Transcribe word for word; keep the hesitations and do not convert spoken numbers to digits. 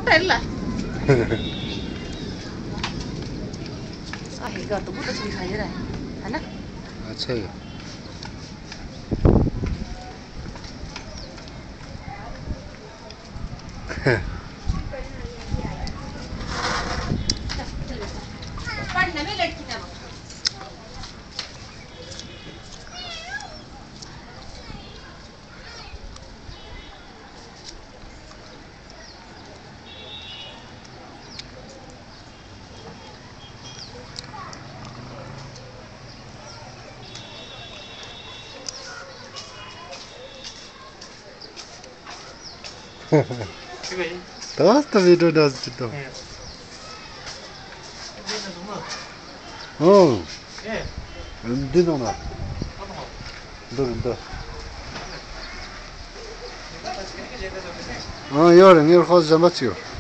རེད་ལ། ཨ་ཧེ་ག་དུ་བུ་ད་ཅི་ཁ་ཡོད་ར། ཨ་ན། ཨ་ཆ་ཡོད། ད་ལྟ་བི་ཌིའོ་འདྲ་ཞིག་ཏུ། ཨང་། འདི་ནང་ན། འདི་རུ་འདི། ཨང་། ཡོད་རེད། ངའི་ཧོ་གཞན་པ་ཅིག་ཡོད།